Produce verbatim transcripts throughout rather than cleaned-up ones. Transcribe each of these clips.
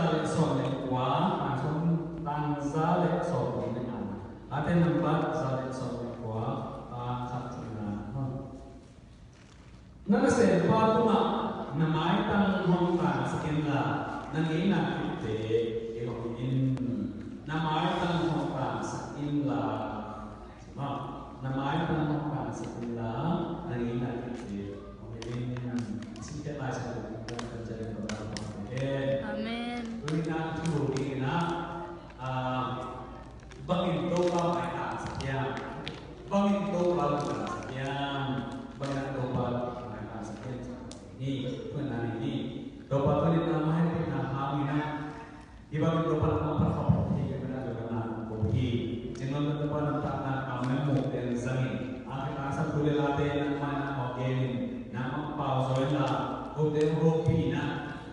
Za le sawm le kua, a, sawm, tang za le sawm le nga. Late nambat za le sawm le kua, tang khat le nga. Na nasempa tungah na maitang hong tangsak inla, na ngeina khempeuh hong hilh in. Na maitang hong tangsak inla. Na maitang hong tangsak inla, na ngeina khempeuh hong hilh in. Singkhet Lai Siangtho kan ciah in. Amen. Tuni-in ah thu ding in ah, ah, bangin Topa maitang sa hiam? Bangin Topa lungdam sa hiam? Bangin ah Topa maitang sa hiam? Ni, tuni-in ah ni, Topa tuni-in ah maitang hangin ah Hi bangin Topa na mangphat khawm hi, hi bangin a lungdamna ko hi. Ciangin Topa nuntakna kam le muk teng zangin, a khe tangsak thu le late nangmah in a hawlin, nangmah pau zaw inla, kote hong hopih in a,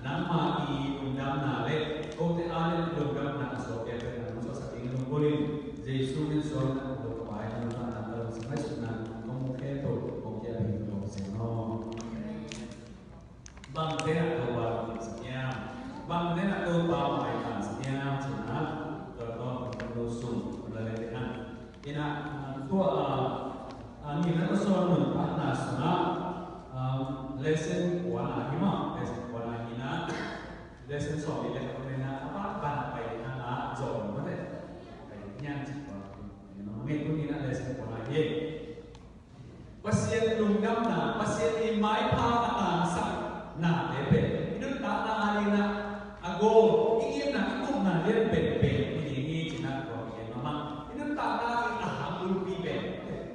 nangmah i lungdamna le kote a le lungdamna a suak piak pen nangmah suaksak ding lunggulh in, Jesu min suang in a ko ka pai nuntakna ka lungsim ngaihsutna kong mu khempeuh kong kiap hi, kong sem aw. Bangte na Topa lungdam sa hiam? Bangte na Topa maitang sa hiam? Cih na tua tawh kan lo sung la le te hang. Ina, tua, a, a, ni na ka suan nuntakna sungah, um, lesson kuana hi mah, lesson kuana hi na, lesson sawm le khat na a ban ban pai na na zong mate. Pai nian cih tua. Ina, ngai tu ni na lesson kuana hi. Pasian lungdamna, Pasian i maipha a tangsaknate pen i nuntakna a dingin a goal, i ngimna, i kupna lian penpen i ding hi cih na tua hi mahmah. I nuntakna i a hang bulpi pen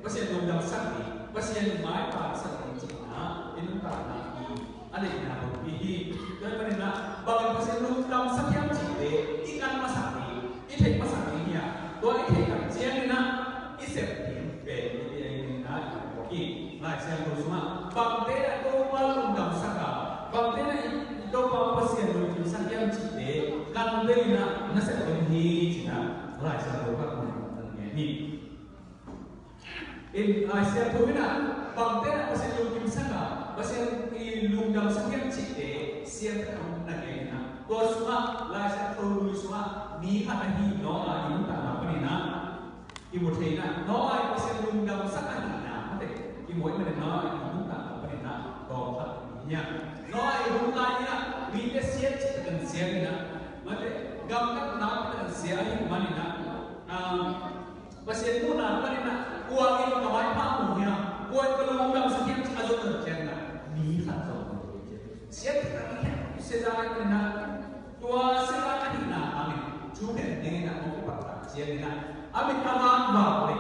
Pasian lungdamsak ding, Pasian maipha sak ding cihna i nuntakna i a deihna bulpi hi. Tua ahih manin a bangin Pasian lungdamsak hiam cihte i kan masak ding, i theih masak ding hi a, tua i theih tak ciangin a i sep ding pen i, i, i, i, i, i, Lai Siangtho sungah bangte na Topa lungdamsak a, bangte na i Topa Pasian lungdamsak hiam cihte kan tel in a na sep ding hi cih na Lai Siangtho khat na kan ngen hi. In, a, Siangtho in a bangte na Pasian lungkimsak a, Pasian i lungdamsak hiam cihte Siangtho na ngen in a, tua sungah Lai Siangtho lui sungah mi khat ahi Noah i nuntakna panin a kimu thei in a, Noah i Pasian lungdamsak ahihna mate kimu ahih manin Noah i nuntakna panin a tawm khat hi a. Noah i hun lai in a mite siat cih tak an siat in a, mate gamtat nak tak an siat ahih manin a, a, Pasian muhna panin a, kua in ka maipha mu hiam, kua in ka lungdamsak hiam cih a zong a ciangin a, mi khat zong a mu hiam. Siat tak a mi khat, sia zang a panin a, tua sia zang a hihna hangin, thu khen dingin a, mawk kipak tak ciangin a, a mit a vang vang le,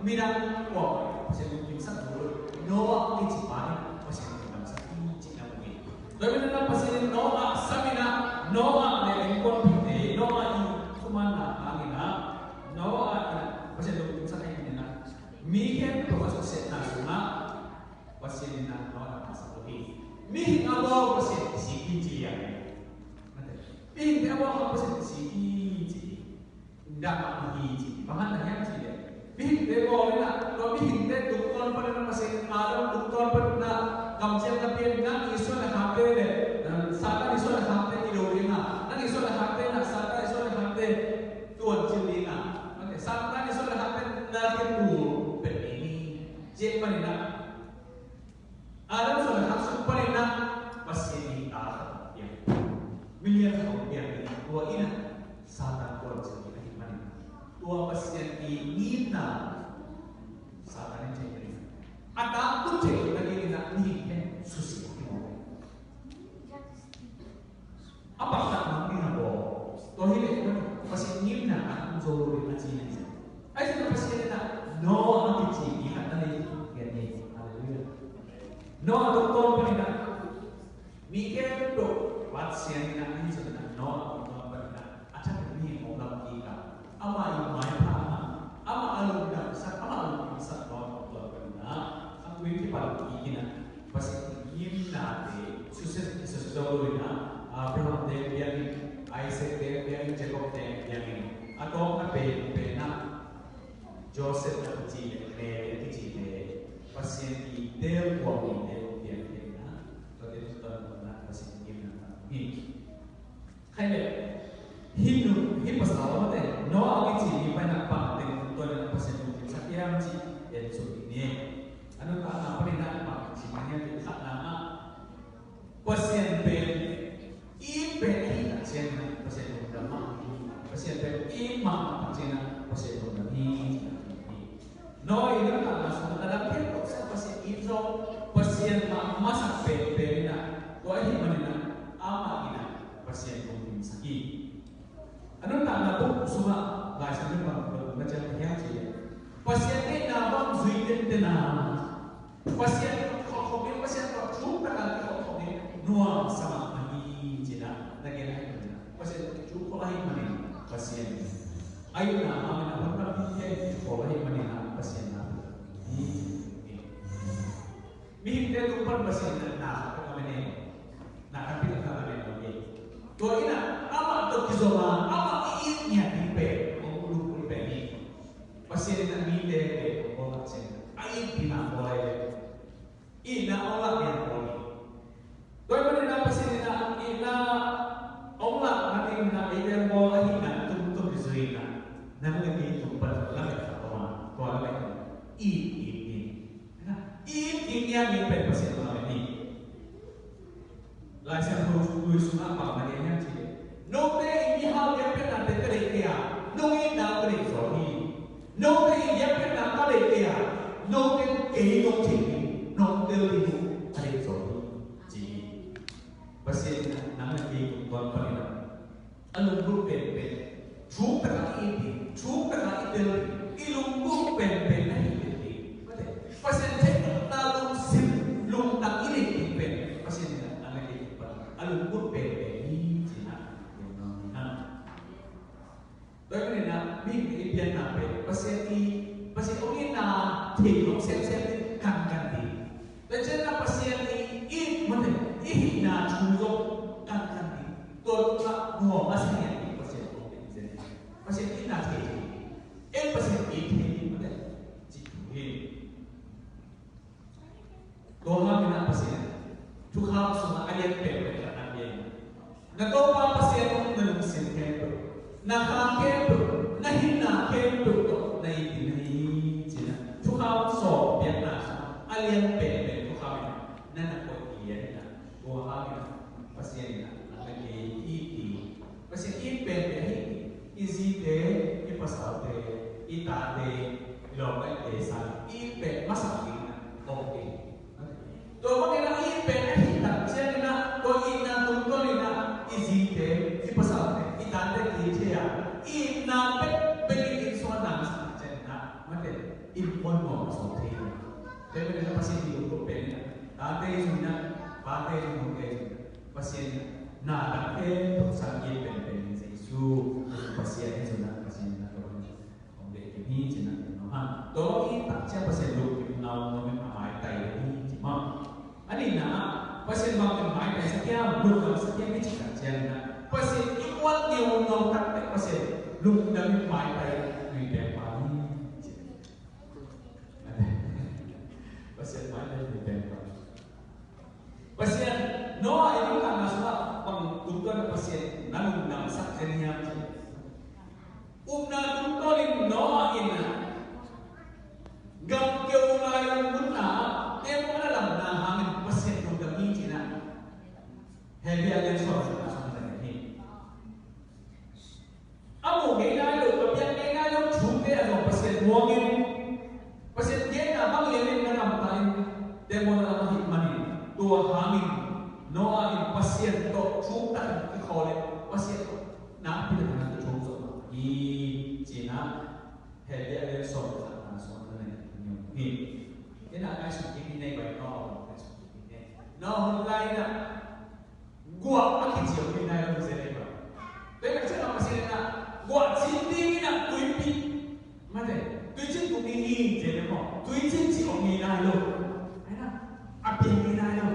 midang kua, Pasian lungkimsak mu lo, Noah kici pa in, Pasian lungdamsak hi cih na mu hi. Tua ahih manin a Pasian in Noah sam in a, Noah le a innkuanpihte, Noah i thumanna hangin a, Noah in a Pasian lungdamsak ahih manin a, mi khempeuh a suksiatna sungah Pasian in a Noah na phasak lo hi. Mihing a bawl Pasian kisik hi ci a. Mihingte a bawl Pasian kisik hi ci. Dah mah hi ci. Bang hang na hiam cih leh, mihingte bawl in a, tua mihingte tungtawn panin a Pasian in Adam tungtawn panin a kamciam na pia in, nang i suan le hakte le, eh, Satan i suan le hakte i do ding a, nang i suan le hakte in a Satan i suan le hakte tuancil ding a, Satan i suan le hakte na khia tul pek ding hi. Tua ahih manin a Adam suan le hak sung panin a Pasian in ta khat hong piak, milian khat hong piak, tua in a Satan tuancil ding ahih manin a, tua Pasian i ngimna Satan in thei kei a, a tangtun thei kei nadingin a mihing pen susia hi mawk. A paktat mang ding a bawl. Tua hi leh Pasian ngimna a tung zo lo ding a ci hi. Ahi zongin Pasian in a Noah a kici mi khat na nei gen hi. Halleluiah. Noah tungtawn panin a mi khempeuh Pasian in a, ahi zongin a Noah tungtawn panin a a thak mi hong lam kik a, amah i maipha, amah a lungdamsak, amah a lungdamsak Noah tungtawn panin a, a tui kipan kik in a, Pasian i ngimnate susia, susia zo lo in a, Abraham te piang in, Isaac te piang in, Jacob te piang in, a tawpna pen pen a Joseph a kici le Mary a kici le Pasian i teelkuang mite piang in a, tua te tungtawn panin a Pasian i ngimna hi. Khai le hih pasal a mate, Noah a kici mi paina bang teng tungtawn in Pasian hong dimsak hiam cih en suk ding hi. A nuntakna panin ah bang ci mah hiam cih leh, khatna ah Pasian pen it pen ahih tak ciangin ah Pasian lungdam mah hi. Pasian pen it mah tak ciangin ah Pasian lungdam hi. Noah in a nuntakna sungah a dang khempeuh sungah Pasian it zong, Pasian mah masak penpen in ah, tua ahih manin ah amah in ah Pasian hong dimsak hi. A nuntakna buk sungah Lai Siangtho in bang na ciam hiam cih leh, Pasian deihna bang zui tenten a, Pasian khawkhawm in, Pasian tawh thuk takin kikhawkhawm in nuamsa mahmah hi ci-in ah na gen ahih manin ah, Pasian thu khol ahih manin Pasian a itna hangin a hong dam ding te khol ahih manin ah Pasian na hi. Mihingte tung pan Pasian in ah na khat peuh a man e. Na khat peuh a man lo hi. Tua in ah amah tawh kizom a, amah i it ngiat ding pen hong lungkul pen hi. Pasian in ah mite pen hong bawl tak ciangin a it ding a bawl hi. Itna hong lak ding a bawl hi. Tua ahih manin ah Pasian in ah itna hong lak nading in ah eite hong bawl ahihna tung tawh kizui in ah, nang le kei tung pan lamet khat om a, tua lamet it, it ding. It ding ngiat ding pen Pasian lamet hi. Lai Siangtho Lui sungah bang na gen hiam cih leh, note in mihau biakpiaknate ka deih kei a, nong itna ka deih zaw hi. Note in biakpiakna ka deih kei a, note kei nong theih ding, nong tel ding uh ka deih zaw hi, ci hi. Pasian in ah nang le kei tungtawn panin ah a lunggulh penpen, thuk takin i it ding, thuk takin i tel ding, i lunggulh penpen na hi ding. Pasian theihna lungsim, lungtang i neih ding pen Pasian in ah nang le kei tungtawn a lunggulh penpen hi ci-in ah gen nuam hi hang. Tua ahih manin ah mihingte i pianna pen Pasian i, Pasian hong itna thei nop semsem ding kankan ding. Tua ciangin ah Pasian i it mate, i hihna thu zong kankan ding. Tua tungah nuam a sa ngiat ding Pasian hong deih zen. Pasian itna thei ding. En Pasian it thei ding mate, cih thu hi. Tua hangin ah Pasian thukham sungah a lian penpen khat na pia in, na Topa Pasian na lungsim khempeuh, na kha khempeuh, na hinna khempeuh tawh na it ding hi ci-in ah thukham sawm piakna sungah a lian penpen thukham in ah na na koih lian in ah, tua hangin ah Pasian in ah na kei it ding. Pasian it penpen hi. I zite, i pasalte, i tate, i lawmte sang it pen masak ding in ah, okay. Tua bangin ah it pen ahih tak ciangin ah, tua itna tungtawn in ah i zite, i pasalte, i tate ki thei a, itna pekpek in inn sungah na masak ciangin ah, mate, innkuan nuam a sawt thei hi. Tua ahih manin ah Pasian i lungkul pen in ah, tate zui in ah, pate zui in ah, Pasian in ah na dangte tawh sang it penpen in Jesu Pasian hi zui in ah, Pasian in ah tua hong deih kim hi ci-in ah gen nuam hang. Tua i tak ciang Pasian lungkim ngau nuam in a maitai hi ci maw. A nihna ah Pasian bangin maitaisak hiam, lungdamsak hiam i cih tak ciangin ah, Pasian i muat ngiau nuam tak teh Pasian lungdam in maitai nui pek pa hi ci. Pasian maitai nui pek pa. Pasian, Noah i nuntakna sungah bang tungtawn Pasian na lungdamsak zen hiam cih leh, upna tungtawnin Noah in ah gamkeu lailung munna ah teembaw a na lamna hangin Pasian lungdam hi ci-in ah Hebru a lian sawm le khat sung na gen hi. A muh ngei nai lo, a piak ngei nai lo thute a zong Pasian muangin, Pasian genna bang lianin na gamta in teembaw na lam ahih manin, tua hangin Noah in Pasian tawh thuk takin kikhawl in Pasian tawh nakpi takin na kithum zo hi ci-in ah Hebru a lian sawm le khat na sung na gen hi. Ina kai suk kik hi nei bai Noah, kai suk kik hi nei. Noah hun lai in ah guah a kici om hi nai lo hi zen ei maw. Tua hi tak ciangin Pasian in ah guah cin ding in ah tuipi, mate, tuicin tung ding hi ci ei maw. Tuicin ci om hi nai lo. Ai na, a piang hi nai lo.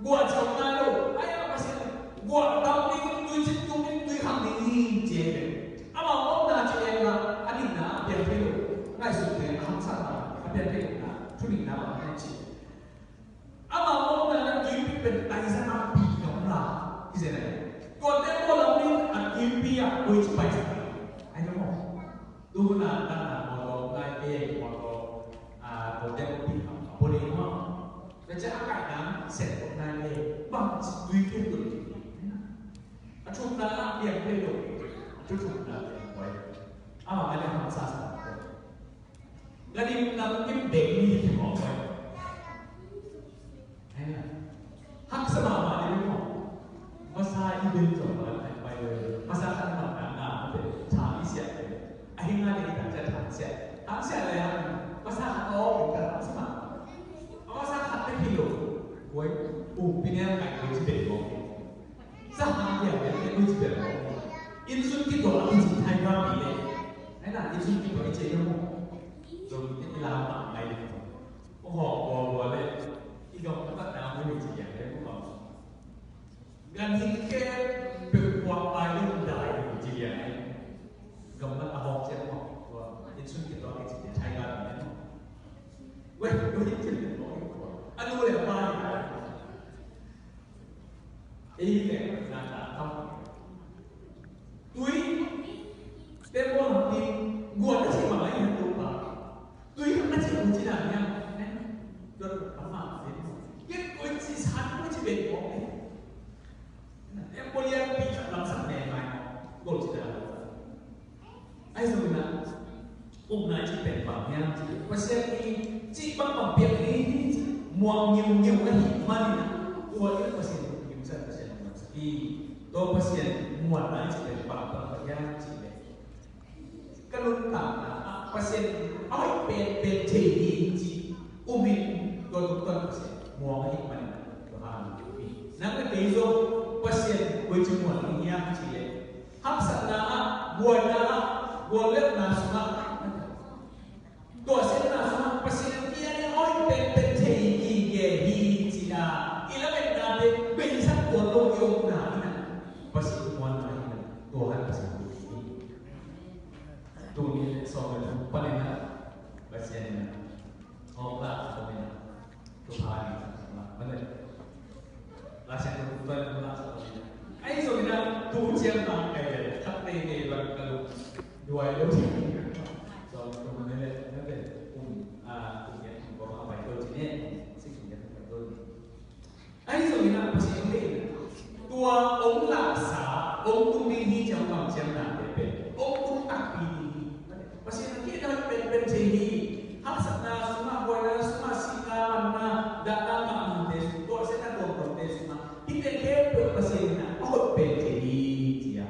Guah ci om nai lo. Ai a Pasian in guah tam ding, tuicin tung ding, tui khang ding hi ci ei. Amau omna ci ei la, a nihna a piang thei lo. Ngaihsut ding a hamsatna a piang thei lo na, thu nihna bang hi ci. Amau omna na tuipi pen taizang a pi gamla hi zen ei. Tua teembaw lam in a ki Tuipi ah koi ci paisak. Ai na maw. Tu hun a tang na mawtaw ngai kei mawtaw. A, ko te ko pi ham a poli maw. Tua ciang a kaih nang sen ko ngai kei. Bang ci tuipi tu. A thukna a piang kei lo. A thu thukna piang koi. A bang a le hamsa sa. Gadim nam kim deng ni ki mawk pai. Haksa mahmah ni mawk. Masa i ben zong a lai pai le. Masa khat mah na na ma pe. Thang i siah pe. A hing a ni i tak cia thang siah. Thang siah le a. Masa khat aw i tak haksa mahmah. Masa khat pe kilo. Wai. U pi ne a kai wai ci ben mawk. Sa hang hiam hiam te kuih ci bel mawk. Inn sung kituak a kici thai ka pi le. Ai na, inn sung kituak i ci hiam mawk. Zong i la ma ngai le. Ko hawk bua bua le. I dong ka ta na mu ni ci hiam le ko bang. Gan hing ke pe kuak pai le dai ni ci hiam le. Gam na a hawk ci hiam mawk. Inn sung kituak a kici thai ka pi le. Weh, weh, ci hiam mawk. A nu le a pa ni. Ei leh na ta kham. Tui tembaw lam ding guan a cih bang a i han Topa. Tui a cih bang ci na niang. Dot a ma sin. Kiat koi ci san koi ci ben kong. Tembaw lian pi khat lam sak ne mai. Gol ci na. Ahi zongin ah, upna i cih pen bang hiam cih leh, Pasian i cih bangbang piak ding hi cih muang ngiungeu ahih manin ah, tua in Pasian i muangsak, Pasian i muangsak hi. Tua Pasian muanna i cih pen bangbang hiam cih leh, ka nuntakna ah Pasian a hoih penpen thei hi cih um in, tua tuk tuan Pasian muang ahih manin ah, tua hang hi. Nang le kei zong Pasian koici muan ding hiam cih leh, haksatna ah, buaina ah, guallelhna sungah, tuahsiatna sungah Pasian kiang in a hoih penpen thei gige hi ci-a i lametnate beisak tuan lo i omna in ah Pasian muanna in ah tua han Pasian hi. Tuni le sawm le thum panin ah Pasian in ah hong lak sawm in ah Tua pa ni, mane. Lai Siangtho tua na la sa ni. Ahi zongin ah tu ciang tang kai le, khat teitei bang ka lung duai lo. So, tua mane le, mane. Um, ah, kum ya, kum ko a pai to ci ne. Si kum ya, pai to ni. Ahi zongin ah Pasian hong deih in ah, tua hong laksa, hong tung ding hi ci a hong kamciamna te pen hong tung takpi ding hi. Pasian hong deih in ah pen pen thei hi. Haksatna sungah, buaina sungah, sihna, manna, dahna, ngahna te sungah, tuahsiatna tuamtuamte sungah, hihte khempeuh Pasian in ah a hoih pen thei hi ci a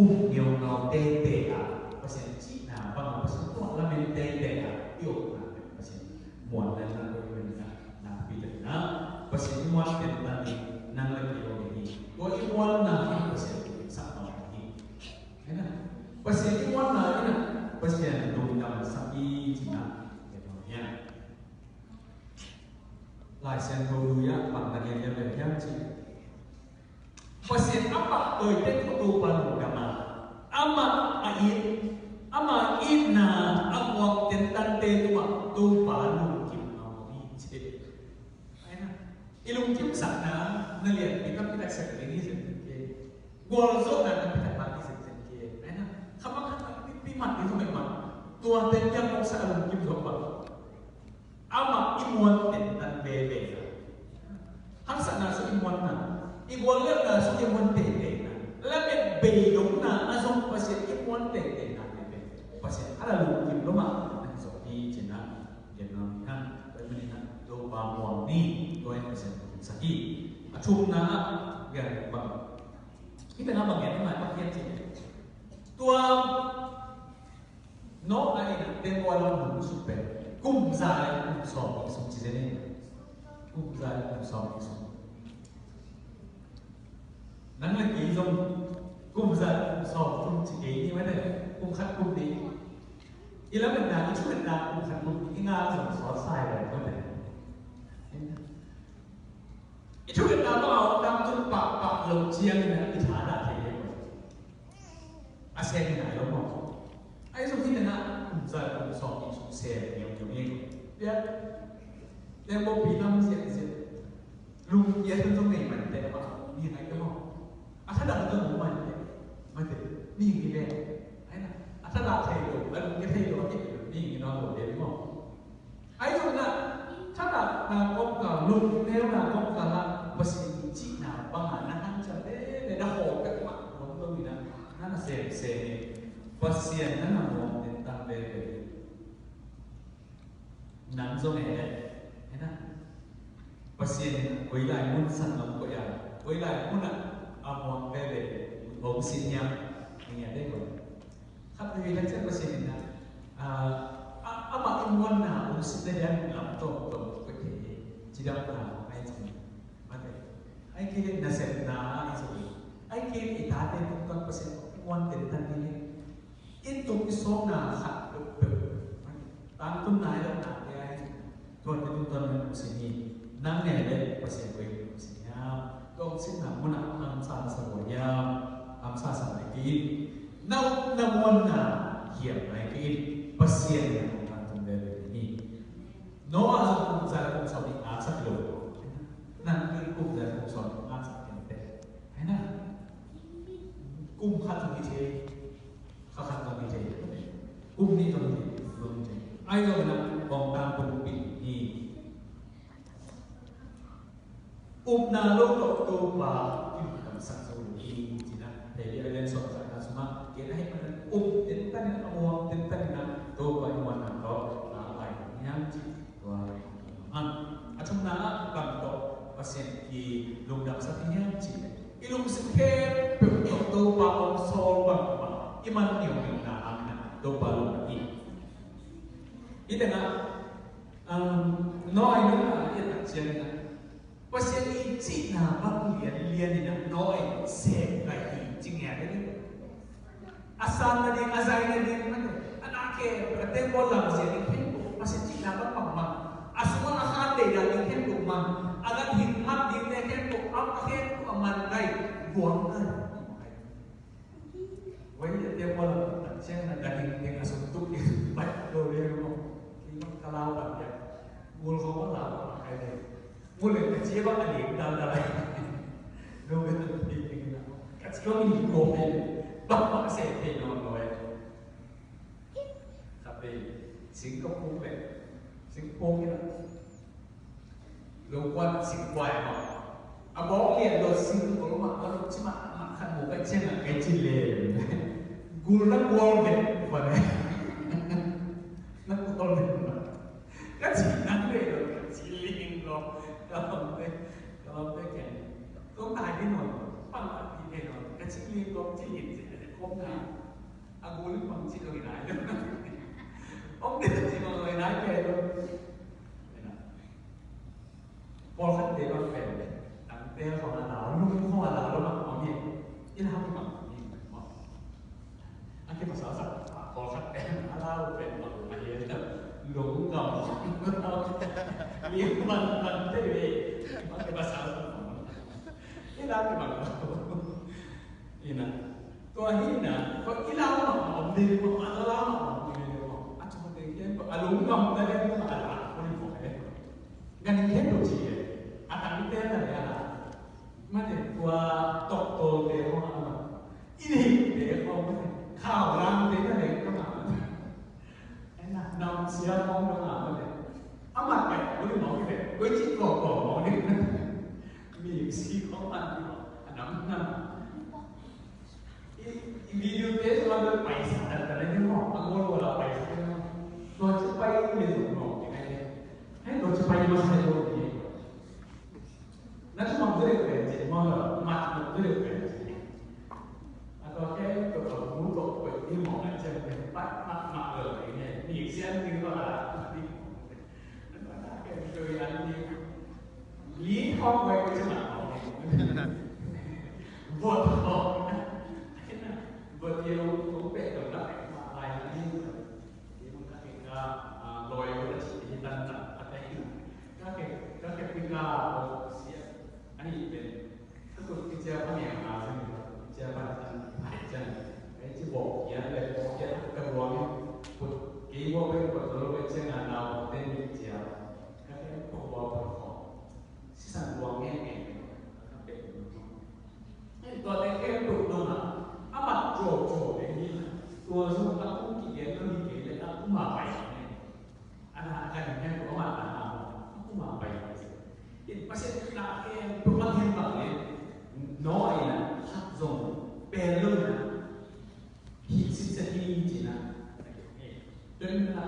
um ngeungau teitei a, Pasian cihna bang a, Pasian tua lamen teitei a i omna pen Pasian muanna in ah, koih in ah, nakpi takin ah Pasian i muan tentan in nang le kei om hi. Tua i muanna in Pasian sak mawk hi. Ahi na, Pasian i muanna in ah Pasian lungdamsak hi ci-in ah gen mawk hi. Lai Siangtho lui ah bang na gen hiam, hiam cih leh, Pasian a pahtawi teng Topa lungdam a, amah a it, ama itna a muak tentante tungah Topa lungkim a om hi ci. Ahi na, i lungkimsakna na lianpi tampi tak sak ding hi zen zen kei. Gualzawhna tampi tak sak ding hi zen zen kei. Ahi na, kha bang khat tampi mat ding hi zen zen. Tua teng kiang mawk sak a lungkim zawh bang. Amah i muan tentan veve na. Haksatna sung i muanna, i guallelhna sung i muan teitei na, lamet beidongna a zong Pasian i muan teitei na veve. Pasian a la lungkim lo mah na hi zaw hi ci-in ah gen nuam hi hang. Tua ahih manin ah Topa muang ni, tua in Pasian lungkimsak hi. A thumna ah gen bang, hih tengah bang gen hi mai bang hiam cih leh, tua Noah in ah tembaw a lam hun sung pen kum za le kum sawm nih sung ci zen in. Kum za le kum sawm nih sung. Nang le kei zong kum za le kum sawm kum ci kei ni mah le, kum khat kum nih. I lametna, i thumetna kum khat kum nih i ngah zong sawt sa hi lo mah le. I thumetna bang a om dang tun pahpah lo ciangin ah i thadah thei hi lo. A sem nai lo maw? Ahi zong hih tengah kum za kum sawm nih sung sem ngiau ngiau hi. Bia, tembaw pi nam ziahziah. Lungkia tun zong nei man teh maw? Ni ngai teh maw? A thadah tun zong man teh. Man teh. Ni hi le, ai na, a thadah thei lo, a lungke thei lo, a kei lo, ni hi na lo le maw. Ai zong na, thadah na kawmkal, lungneuna kawmkal ah, Pasian i cihna banga na hanciam le, le na hawlpek mah, kawm lo ni na, na na sem sem ni, Pasian na na muang den tang le le. Nang zong e, e na. Pasian in koi lai mun sang lam koi a, koi lai mun ah a muang veve hong sin hiam? Eng e dei koi. Khat veve khat ciang Pasian in a, a, amah i muanna hong sin na hiam lam tawm tawm koi thei hi. Cidamna hong ai cin. Mate. Ai kei nasepna i zong. Ai kei i tate tungtang Pasian muan ten tan hi. In tung i sawmna khat peuhpeuh, tangtun nai lo nate ai, tuate tungtawn nang hong sin hi. Nang ne le Pasian koi hong sin hiam? Tua hong sinna munah hamsa sa lua hiam? Hamsa sa lai kei in. Na upna muanna hiam lai kei in. Pasian in hong tangtun veve hi. Noah zong kum za le kum sawm nih ngaksak lo. Nang in kum za le kum sawm nih ngaksak kei in teh. Hai na. Kum khat zong hi thei. Kha khat zong hi thei. Kum nih zong hi thei. Zong hi thei. Ai zong na kong tang pumpi hi. Upna lo tawh Topa i lungdamsak zo hi, ci na. Hebru a lian sawmkhatna sungah, kei na hih manin up tentan in a muang tentan in a Topa i muanna tawh na lai hiam ci tua. A thumna ah bang tawh Pasian i lungdamsak hiam ci. I lungsim khempeuh tawh Topa hong sawl bang bang i man niauhniauhna hangin a Topa lungdam hi. Hih tengah, um, Noah i nuntakna i et tak ciangin a Pasian i cihna bang lianlian in a Noah in sem kai hi ci ngiat hi. A san nading, a zai nading, a na khempeuh, a tembaw lamzia ding khempeuh Pasian cihna bang bang mang. A sungah a khan deihdan ding khempeuh mang. A ganhing mat dingte khempeuh, a khempeuh a man kai, guang kai. Wai a tembaw lam tak ciang na ganhing ding a sung tuk ding pai lo le maw. Kei bang ka lau bang ya. Gul khawng bang lau bang kai ding. Mu le ka cia bang a lim dal dal lai. Lo ve tun pi pi na. Ka cia bang lim ko pi. Bang bang se pi no no e. Ka pi. Sing ka pung le. Sing pung ya. Lo kuan sing kuai ma. A bawng lian lo sing ko lo ma. Ka lo ci ma ma khat mu ka cia na ka ci le. Gul na gol ve. Ba ne. Na gol ve. Ka ci nang ve lo, ka ci ling lo, ka lam ve, ka lam ve ken. Kong tai di no, pang a di ve no, ka ci ling lo, ci ling ci ve kong na. A gu ling pang ci lo i nai lo. Ong de ci lo i nai ve lo. Pawlkhatte bang pen tangte khawng a lau, lung khawng a lau lo bang om hi. I lau bang om hi maw. A kipasal sak pawlkhat pen a lau pen bang a hi a, lungdam. Mi man man te ve. A kipasal sak i lau bang om. Ina. Tua hi na, tua i lau mah a om ding maw, a lau mah a om ding maw, a tua ding hian tua a lungdam na hian tua a lau mah a om ding maw. Ganhing hian tua ci e, a tangte na le a lau. Mate tua tawktawlte maw a lau. I neihte maw mate, khau lamte na le tua maw. Ai na, nam sia mong dong a mawk le. A mat pai, uli mawk le, ui ci kawk kawk mawk le. Mi si kawk man di mawk, a nam nam. I, i video te tua le paisa dan dan le mawk, a ngol wala paisa le mawk. Tua ci pai le zong mawk le. Hei, tua ci pai ma sai lo le. Na thuman deuh pen ci maw, mat deuh pen ci. A tua khempeuh a mu tawh koih ding mawh a ciang pen pat mahmah lo ding hi. Mi siam ding tawh a lak ding. A tua khempeuh i an ding. Li thawk koih ci mahmah lo ding. Vot thawk. Vot i lo kong peh lo lak mah lai na ding. Ka khe ka, ah, lawyer ka cih hi tan tan a te hi. Ka khe, ka khe pika aw sia. Ahi pen. Ka kut kicia pa ngiang a zen. Kicia pa tan pai chan. Ai ci bawk kia le bawk kia ka ruang. Kut kei bawk pen kut lo pen ciang a nau te ni cia. Ka khe kut bawk kut kho. Sisan ruang nge nge. Ka khe kut. Ai tua te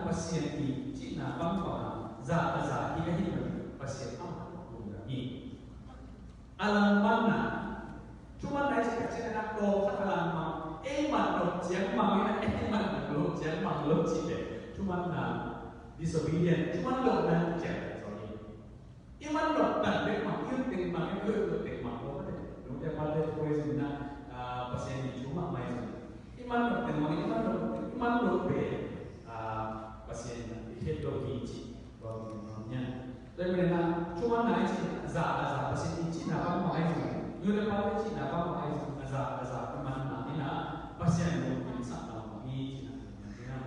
Pasian i cihna bangbang a za a za hi ahih manin Pasian amah lungdam hi. A langmanna, thumanna i cih tak ciangin a tawm khat a langmang, ei man nop ciang mang in a ei man nop lo ciang mang lo cih leh thumanna, disobedient, thuman lohna i cih ciang zo hi. I man nop tan bek mang, i ut teng mang, i ut teng mang lo mate. Nungte pate thu pai zong na, ah, Pasian i thu mahmah hi zong. I man nop teng mang, i man nop teng, i man nop pen, ah, Pasian i het lo hi ci. Tua hi mang nia. Tua hi mang na, thumanna i ci, a za, a za, Pasian i cihna bangbang hi zong. Nungte pate cihna bangbang hi zong, a za, a za, i manna hi na, Pasian lungkim sakna hi ci na, hi na.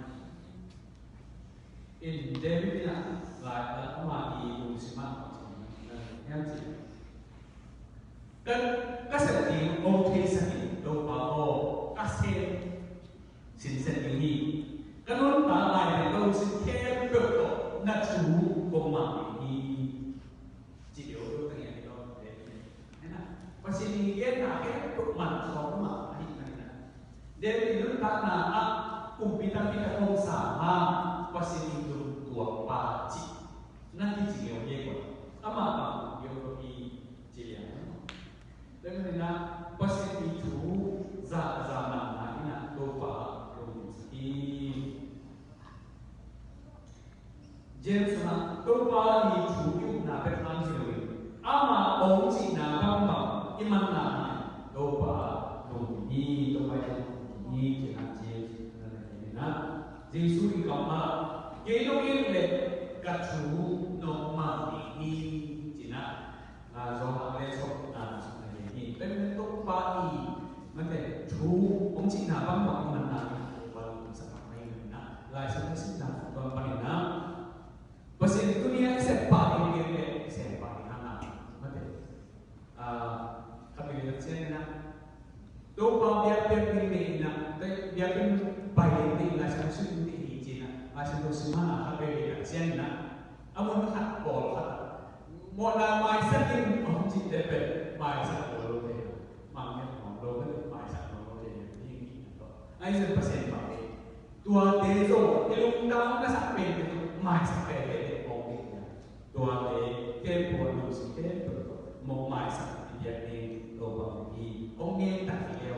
In David in a lai a ama i lungsim ah bang ci na hiam cih leh, ka, ka sep ding hong theisak in Topa aw, ka sem sinsen ding hi. Ka nuntak lai teng ka lungsim khempeuh tawh na thu kong mang ding hi. Ci deuh lo teng hi lo, David in. Pasian i genna khempeuh man sawm mah ahih manin a, David i nuntakna ah kumpi tampi tak om sam hang Pasian i lungtuak pa cih na kici ngeu hi kua. Amah bang ngeu lo hi ci liang. Tua hi manin a Pasian i thu za a za manna in a Topa lungdam hi. James sungah Topa i thu i upna bek hang hi lo in, ama hong cihna bangbang i manna hi. Topa lungkim hi, Topa i lungkim hi, ci-in ah James na na hi na. Jesu i kammal, kei nong it leh ka thu nong mang ding hi, ci-in ah. Nga zong a le sawm na sawm na hi hi. Pen Topa i mate thu hong cihna bangbang i manna hi. Topa lungkim sak mahmah hi na. Lai Siangtho simna tua panin a, Pasian tuni a i sep pah ding, i sep pah ding hang a, mate. Ah, khat vei tak ciangin a, Topa biakpiak ding nei in a, biakinn pai ding nei in a, Lai Siangtho sim ding nei hi ci-in a, Lai Siangtho sim hang a khat vei tak ciangin a, a mun khat pawl khat a, mawhna maisak in hong cih leh pen maisak lo lo te, mang ngiat hong lo, maisak lo lo te, ding hi na tawh. Ahi zong Pasian bang hi. Tuate zong i lungtang na sak pen te zong maisak pen te hong hi na. Tuate khempeuh a lungsim khempeuh tawh mawh maisak i biak ding Topa hi. Hong ngen tak hi leh,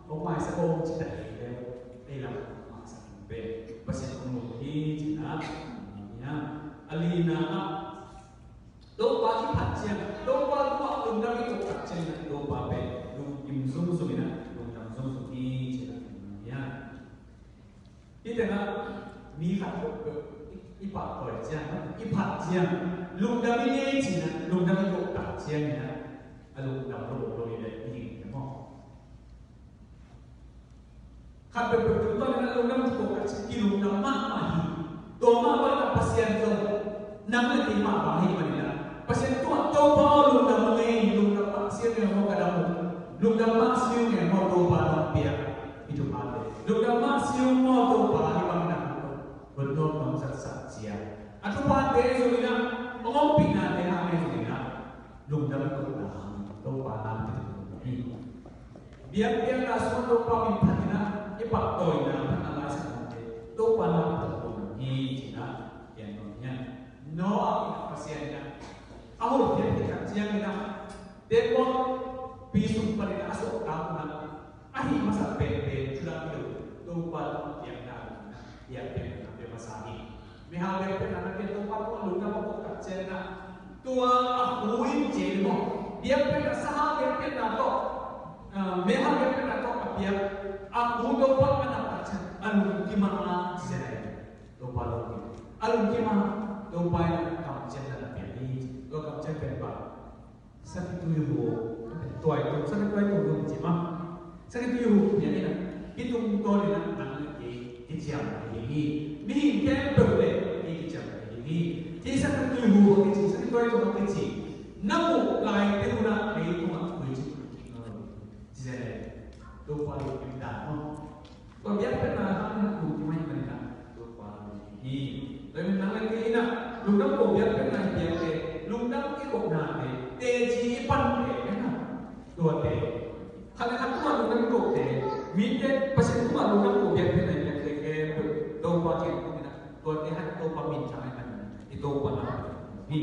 hong maisak hong ci tak hi leh, ei lam maisak pen Pasian hong lung hi ci-in ah, a lina ah Topa i phat ciang, Topa tungah lungdam i koh tak ciangin ah Topa pen lungkim zungzung in ah, lungdam zungzung hi ci-in ah. Hih tengah mi khat peuhpeuh i, i pahtawi ciang, i phat ciang, lungdam i ngei ci-in ah, lungdam i koh tak ciangin ah, a lungdam lo lo i leh i hing hi maw? Khat peuhpeuh tungtawn in ah lungdam i koh tak ciang kilungdam mahmah hi. Tua mah bangin ah Pasian zong nang le kei mah bang ahih manin ah, Pasian tungah Topa aw lungdam ung ei, lungdam mah si ung ei maw ka dam uh. Lungdam mah si ung ei maw Topa nong piak i thuphate. Lungdam mah si ung maw Topa, hih bangin ah hong nuam nong zatsak ciat a thuphate zong in ah, hong ompihnate hang ei zong in ah, lungdam i koh tak ciang Topa nang pia hi. Biakpiakna sungah Topa min phat in ah, i pahtawina phat a Lai Siangtho te Topa nang phat lo hi ci-in ah, pian nuam hi. Noah in ah Pasian in ah a hoih piak tak ciangin ah, teembaw pi sung panin ah a suahtak un ah, a hih masa penpen thu dang hi lo, Topa tungah piakna, biakpiakna pia masa hi. Meihal biakpiakna na pia, Topa tungah lungdam a koh tak ciangin ah, tua a hu in ci maw, biakpiakna, sahang biakpiakna tawh, ah, meihal biakpiakna tawh a piak a hu Topa a nap tak ciang a lungkim a, ci zen a hi. Topa lungkim a, lungkim a, Topa in kamciamna na pia hi. Tua kamciam pen bang? Sakhituihu, tuaitung, sakhituitung ci mah. Sakhituihu pen in ah, hih tungtawn in ah nang le kei kiciam ding hi. Mihing khempeuh le kei kiciam ding hi. Hih sakhituihu a kici, sakhituitung a kici, na muh laitakin ah leitungah tuici kik nawn lo hi. Ci zen a hi. Topa lungkim dan maw. Tua biakpiakna hang in ah lungkim ahih manin ah Topa lungkim hi. Tua hi manin nang le kei in ah lungdam ko biakpiakna i piakte, lungdam i kohnate, teci i pante, tuate, khat le khat tungah lungdam i kohte, mite Pasian tungah lungdam ko biakpiakna i piakte khempeuh Topa kiang tungin ah Topa na hi.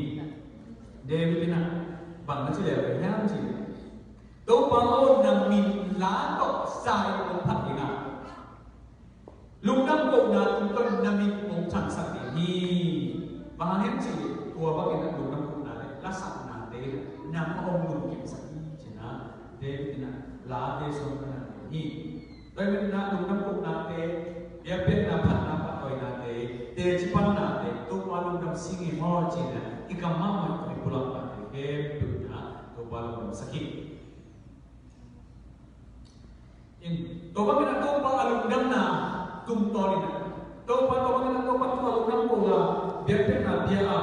David in ah bang na ci leh hiam cih leh, Topa aw, na min la tawh sa-in kong phat ding a, lungdam kohna tungtawn na min kong thangsak ding hi. Bang hang hiam cih leh tua bangin ah lungdam kohna leh lasaknate nang hong lungkimsak hi, ci-in ah David in ah late suang na hi. Tua ahih manin ah lungdam kohnate, biakpiakna, phatna, pahtawinate, teci pannate, Topa lungdam sing hi maw ci-in ah i kam mahmah, i pulaknate khempeuh in ah Topa lungdamsak hi. In, tua bangin ah Topa a lungdamna tungtawn in ah, Topa, tua bangin ah Topa tung a lungdam ko a, biakpiakna bia a,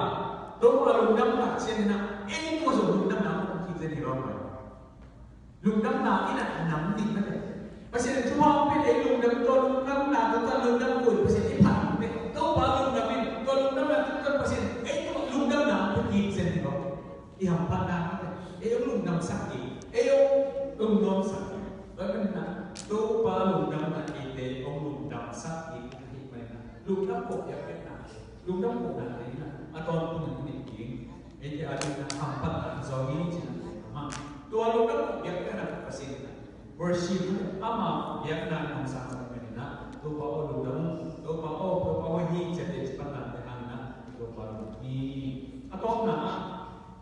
Topa lungdam tak ciangin ah ei tung zong lungdamna hong kik zen hi lo maw. Lungdamna in ah nam ding mah teh. Pasian in thupha hong pia ei lungdam, tua lungdamna tungtawn lungdam ko in Pasian i phat ding teh. Topa lungdam in, tua lungdamna tungtawn Pasian in ei tung lungdamna hong pia kik zen hi lo. I hamphatna mah teh. Ei hong lungdamsak hi. Ei hong lungdamsak hi. Tua ahih manin ah Topa lungdamna eite hong lungdamsak hi ahih manin ah lungdam ko, biakpiakna, lungdam kohnate in ah a tawntung in i neih ding, eite a dingin ah hamphatna zaw hi, ci-in ah tua lungdam ko, biakpiakna Pasian in ah worship, ama biakna in hong sang ahih manin ah Topa aw lungdam, Topa aw, Topa aw hi, ci-a teci pannate hangin ah Topa lungdam hi. A tawpna ah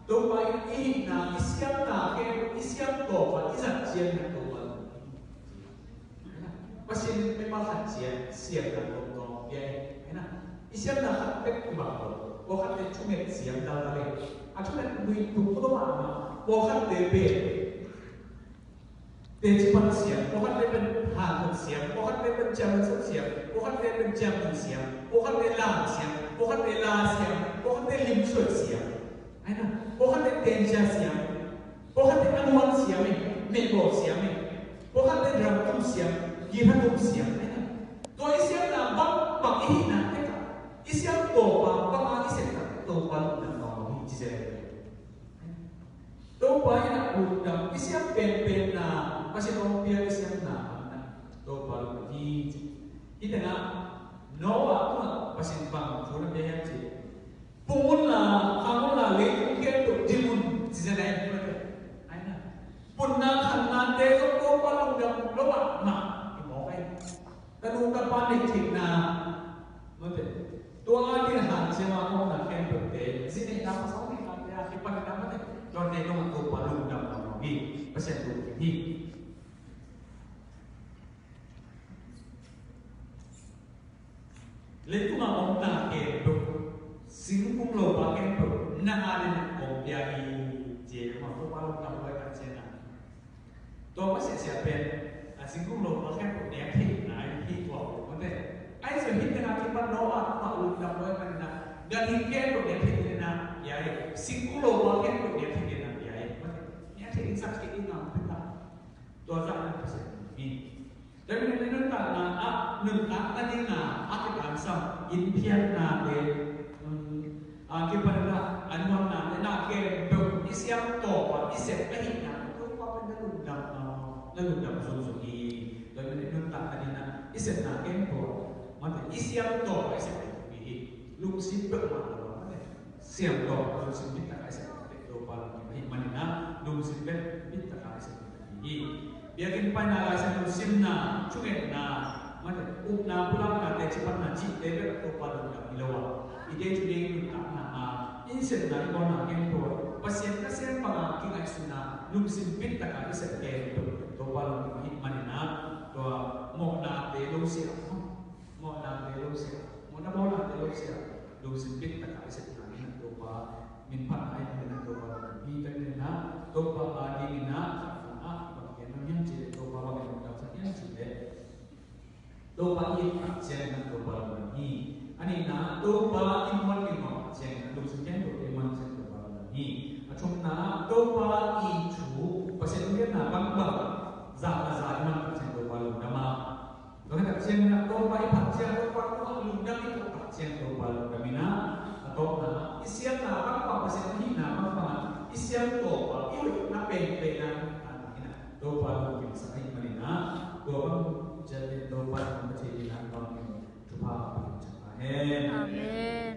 Topa in i hihna, i siamna khempeuh, i siam tawp a i zat ciangin ah Topa lungdam hi. Pasian in mimal khat ciat siamna tawmtawm pia hi. Hi na, i siamna khat bek kibang lo. Pawlkhatte thunget siam daldal hi. A thunget nui tuk lo mahmah. Pawlkhatte pen teci pan siam, pawlkhatte pen hanthot siam, pawlkhatte pen ciangin sep siam, pawlkhatte pen ciangin siam, pawlkhatte lam siam, pawlkhatte la siam, pawlkhatte limsuat siam. Hi na, pawlkhatte tencia siam, pawlkhatte a muan siam hi, mehbawl siam hi, pawlkhatte drum tum siam, guitar tum siam. Hi na, tua i siamna bangbang i hihna tekah i siam tawp a bang a i sep tak Topa lungdam nawn lo hi, ci zel hi. Topa in ah lungdam, i siam penpenna, Pasian hong pia i siamna, Topa lungdam hi, ci. Hih tengah Noah tungah Pasian bang thu na pia hiam cih leh, pung unla, khang unla, leitung khempeuh dim un, ci zen ahi, mate. Ahi na, punna khanna te zong Topa lungdam lo mahmah, i mawk ahi. Tanu tapa neih theihna, mate. Tua a ding hanciam a omna khempeuhte, zi neihna, pasal neihna te a kipan na, mate. Tua neih dong a Topa lungdam mahmah hi. Pasian lungdam hi. Leitung a omna khempeuh, singkung lopa khempeuh, na a ding kong pia hi, ci-a ma Topa lungdam lo ahi, kan cian a. Tua masiahsiah pen, a, singkung lopa khempeuh nek theihna hi tua, mate. Ahi zong hih tengah kipan Noah tungah lungdam lo ahi manin ah, ganhing khempeuh nek theihna pia hi, singkung lopa khempeuh nek theihna pia hi, mate. Nek thei in sak thei in ngam pia ta. Tua zah in Pasian hi. Tua hi manin nuntakna ah, nuntakna ding a, a kitangsam, inn phiatna te, um, a kipan a, a nuamna te, na khempeuh i siam tawp a i sep ahihna, Topa pen na lungdam, uh, na lungdam zungzung hi. Tua hi manin nuntakna ding a, i sepna khempeuh, mate, i siam tawp a i sep hi hi. Lungsim peuhmah lo, mate. Siam tawh lungsim bit tak a i sep tawh Topa lungkim ahih manin ah lungsim bit tak a i sep hi. Biakinn paina, Lai Siangtho simna, thungetna, mate, upna, pulakna, teci panna cihte bek Topa lungdam hi lo a, i day to day nuntakna ah, i sepna, i bawlna khempeuh Pasian nasem bang a kingaihsun a lungsim bit tak a i sep khempeuh Topa lungkim ahih manin ah tua mawhnate lo sia. Mawhnate lo sia, mawhna bawlnate lo sia, lungsim bit tak a i sepna in ah Topa min phatna i pia in ah Topa lungkim hi. Tua hi in ah Topa a dingin ah khatna ah bang gen nuam hiam cih leh, Topa bang in lungdamsak hiam cih leh, Topa i it tak ciangin ah Topa lungdam hi. A nihna ah Topa i muan ding tak ciangin ah lungsim khempeuh i muan ciangin Topa lungdam hi. A thumna ah Topa i thu, Pasian thugenna bangbang zahna za i muan tak ciangin Topa lungdam a, tua hi tak ciangin ah Topa i phat ciang, Topa tungah lungdam i phat tak ciang Topa lungdam in ah, a tawpna ah i siamna bangbang, Pasian a hihna bangbang ah i siam tawp a i hoihna penpen ah, a, in ah Topa lungkimsak ahih manin ah, tua bang ciangin Topa in hong pia thei ding in ah bang in thupha a pia thupha hen. Amen.